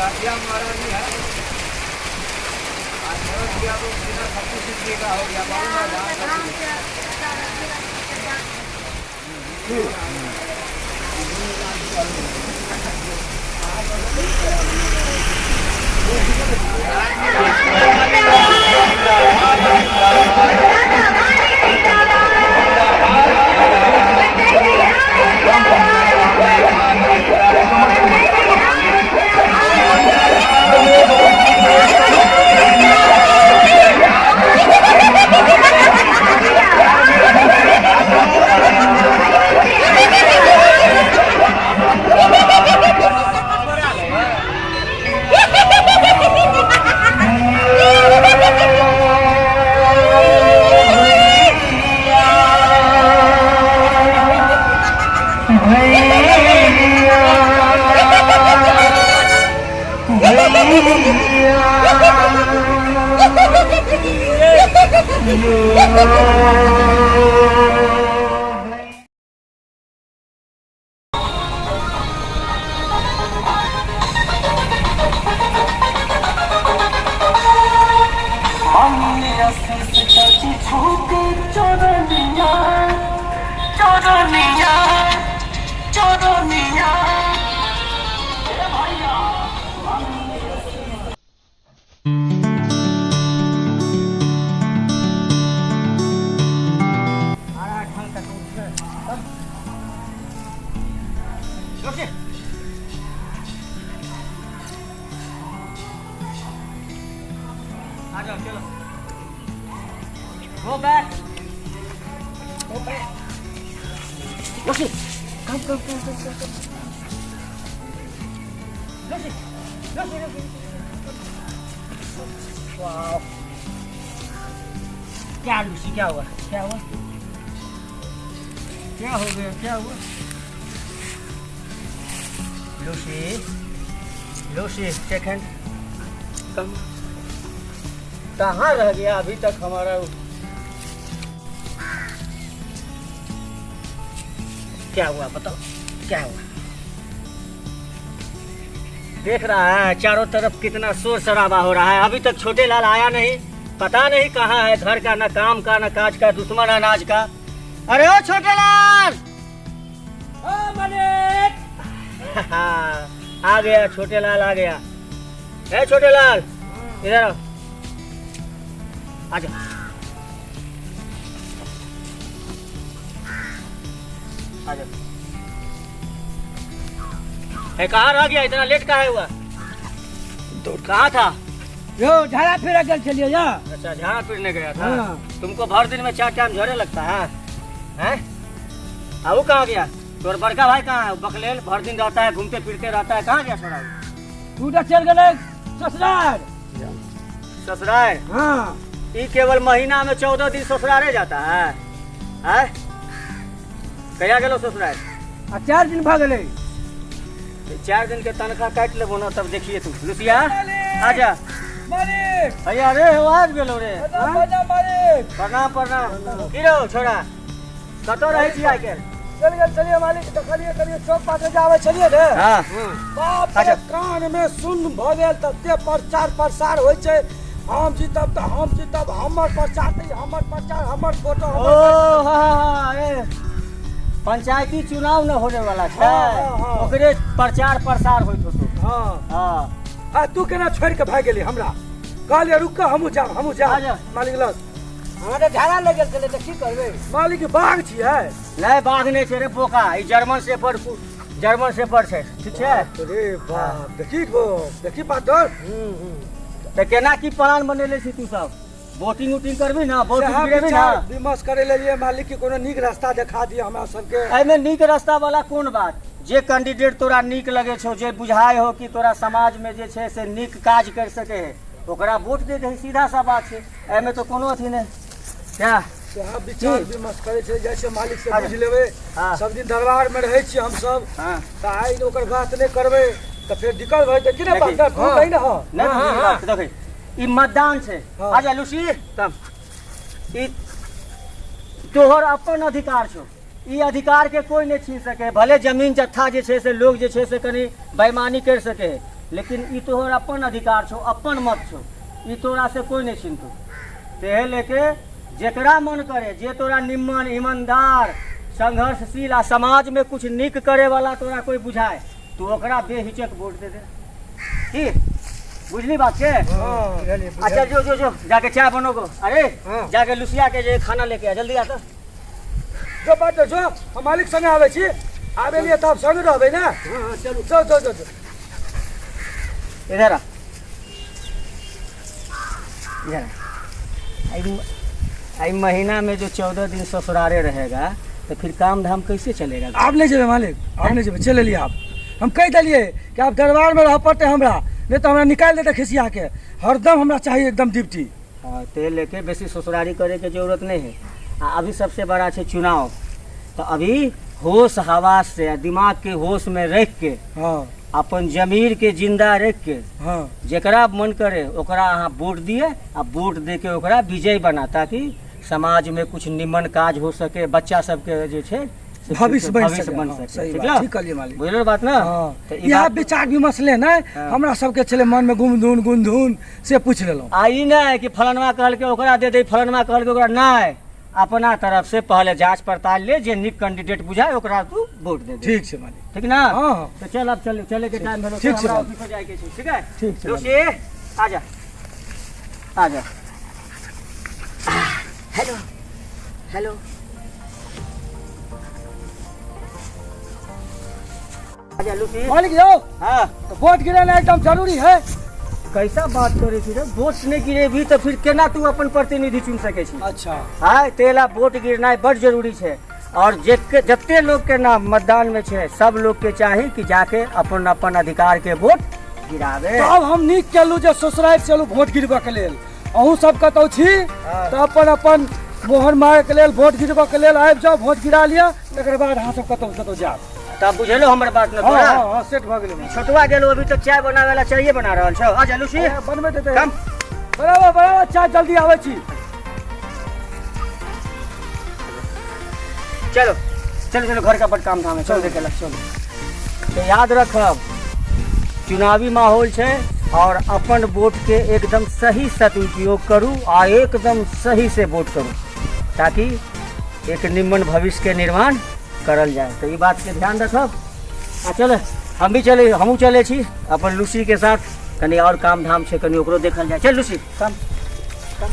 गाठिया महारानी है। आज भरत गया तो बिना सत्तू सिद्धि का हो गया बाबू ना धाम आ जाओ चलो Go back. Go back. Lucy, come, come, come, come, come, come. Lucy, Lucy, Lucy. Wow. क्या लूसी क्या हुआ क्या हुआ क्या हो गया क्या हुआ लूसी लूसी सेकंड कम कहाँ रह गया अभी तक हमारा क्या हुआ बताओ क्या हुआ देख रहा है चारों तरफ कितना शोर शराबा हो रहा है अभी तक छोटे लाल आया नहीं पता नहीं कहाँ है घर का ना काम का ना काज का दुश्मन अनाज का अरे ओ छोटे लाल आ गया छोटे लाल आ गया ए छोटे लाल इधर आओ आ जाओ आ जाओ ए कहाँ रह गया इतना लेट काहे हुआ कहाँ था यो झाड़ा फिरा गेल छलियै या अच्छा झाड़ा फिरने गया था हाँ। तुमको भर दिन में चार टाइम झरे लगता है हैं आऊ कहाँ गया तोर बड़का भाई कहाँ है बकलेल भर दिन रहता है घूमते फिरते रहता है कहाँ गया छोड़ा तू तऽ चलि गेलै ससुराल ससुराल हाँ ई केवल महीना में 14 दिन ससुराले जाता है हैं कहिया गेलो ससुराल आ 4 दिन भऽ गेलै 4 दिन के तनख्वाह काटि लेबो ना तब देखिए तू लुसिया आजा मालिक भैया रे आवाज गेलो रे प्रणाम मालिक प्रणाम प्रणाम की रहो छोड़ा कतऽ रहै छी आइ काल्हि चल गेल छलियै मालिक देखलियै करियै चौक पाटे जे आबै छलियै ने हाँ बाप रे अच्छा। कान में सुन भऽ गेल तते प्रचार प्रसार होइ छै हम जीतब तऽ हम जीतब हमर प्रचार तऽ हमर प्रचार हमर फोटो ओ हमर हाँ हाँ ए पंचायती चुनाव न होने वाला छै हाँ, हाँ, हाँ। ओकरे प्रचार प्रसार होइत होतो हाँ हाँ आ तू केना छोड़ि कऽ भागि गेली हमरा कहलियै रुक कऽ हमहूँ जायब हमहूँ आ जायब जा। मालिक लग हमरा तऽ झाड़ा लागि गेल छलै तऽ की करबै मालिक बाघ छियै नहि बाघ नहि छै रे बोका ई जर्मन शेफर्ड जर्मन शेफर्ड छै ठीक छै रे बाप देखी गो देखी पातर तऽ केना की प्लान बनेले छी तू सब बोटिंग उटिंग करबी ना बोटिंग सएह गिरेबी ना विचार विमर्श करे लेलियै मालिक के कोनो नीक रास्ता देखा दिअ हमरा सबके एहिमे नीक रास्ता वाला कोन बात जे कैंडिडेट तोरा नीक लगे छौ जे बुझाय हो कि तोरा समाज में जे छै से नीक काज कर सके है ओकरा वोट दे दही सीधा सा बात छै एहिमे तऽ कोनो अथी नहि क्या सएह विचार की? विमर्श करै छै जाइ छै मालिक से अच्छा। बुझि लेबै हाँ। सब दिन दरबार में रहै छियै हमसब हाँ तऽ आइ ओकर बात नहि करबै तऽ फेर दिक्कत भऽ जेतै कि नहि देखी, पातर तू कही ने हँ नहि बुझली बात देखै ई मतदान छै हाँ। आ जा लूसी तब ई तोहर अपन अधिकार छौ ई अधिकार के कोई नहीं छीन सके भले जमीन जत्था जे छै से लोग जे छै से कनि बेईमानी कर सके है लेकिन ई तोहर अपन अधिकार छौ, अपन मत छौ, ई तोरा से कोई नहीं छीनतौ। तेहे लेके जेकरा मन करे, जे तोरा निम्मन ईमानदार संघर्षशील आ समाज में कुछ नीक करे वाला तोरा कोई बुझाए तो ओकरा बेहिचक वोट दे दे। की बुझली बात के? अच्छा जो जो जो जाके चाय बनोगो। अरे हाँ। जाके लुसिया के जे खाना लेके आ, जल्दी आ तो। जो बात जो हम मालिक संगे आबै छी, आबै लिए तब संग रहबै ने। हाँ चलू। चल चल चल चल। इधर आ, इधर आ। आई आई महीना में जो 14 दिन ससुरारे रहेगा तो फिर काम धाम कैसे चलेगा? आब नहि जेबै मालिक, आब नहि जेबै, चलि एलियै। आब हम कहि देलियै कि आब दरबारमे रहऽ पड़तै हमरा, नहि तऽ हमरा निकालि देतै खिसिया के। हरदम हमरा चाही एकदम ड्यूटी। हाँ, तेल लेके बेसी ससुरारी करे के जरूरत नहीं है। आ अभी सबसे बड़ा है चुनाव, तो अभी होश हवास से आ दिमाग के होश में रख के, अपन जमीर के जिंदा रख के, जेकरा मन करे ओकरा अहाँ वोट दिए आ वोट दे के ओकरा विजय बना, ताकि समाज में कुछ निमन काज हो सके, बच्चा सबके जे छै से भविष्य बनि भविष्य सके। बन हाँ, सके। सही ठीक बात, ना? ठीक कहलियै मालिक। बुझलो बात ना? हाँ। तऽ ई इएह बात विचार विमर्श ले ने हमरा सबके छलै मनमे गुमधुन गुनधुन, से पूछि लेलहुँ। आ ई नहि कि फलनवा कहलकै ओकरा दे दे, फलनवा कहलकै ओकरा, नहि, अपना तरफ से पहले जांच पड़ताल ले, जे नीक कैंडिडेट बुझाए ओकरा तू वोट दे दे। ठीक छै मालिक। ठीक ना? हाँ, हाँ। तो चल अब चल, चले के टाइम भेलो। ठीक छै हमरा मालिक। ऑफिस जाए के छै। ठीक है? ठीक छै। दोषी आ जा, आ जा। हेलो हेलो, आजा लुसी। मालिक यौ। हाँ। तो वोट गिरेना एकदम जरूरी है। कैसा बात करे छी रे, वोट नहीं गिरेबी तो फिर केना तू अपन प्रतिनिधि चुन सके छी? अच्छा। हाँ, तेला वोट गिरनाइ बड़ जरूरी छै। और जे जते लोग के नाम मतदान में छै सब लोग के चाही कि जाके अपन अपन अधिकार के वोट गिरावे। तब हम नीक केलहुँ जे ससुरारि चलू वोट गिरबऽ के लेल। अहूँ सब कतौ छी तऽ अपन अपन मोहर मारे के लेल वोट गिरबऽ के लेल आबि जाउ, वोट गिरा लिअ, तकर बाद अहाँ सब कतौ कतौ जायब। तब बुझेलो हमर बात न हाँ, तोरा? हाँ, हाँ, सेट भऽ गेलै। छोटुआ गेलो अभी तक चाय बनावे ला, चाय बना रहल छौ। आ जा लूसी। बनबै देतै। कम। बराबर बराबर, चाय जल्दी आबै छी। चलो चलो चलो, घर का बड़ काम धाम है, चल देखे ला। चलो। तो याद रखब चुनावी माहौल छै और अपन वोट के एकदम सही सदुपयोग करू आ एकदम सही से वोट करू ताकि एक निम्न भविष्य के निर्माण करल जाए। तो ई बात के ध्यान रखब। आ चल हम भी चले, हमहूँ चले छी अपन लूसी के साथ, कनी और काम धाम छै, कनी ओकरो देखल जाए। चल लूसी, कम कम।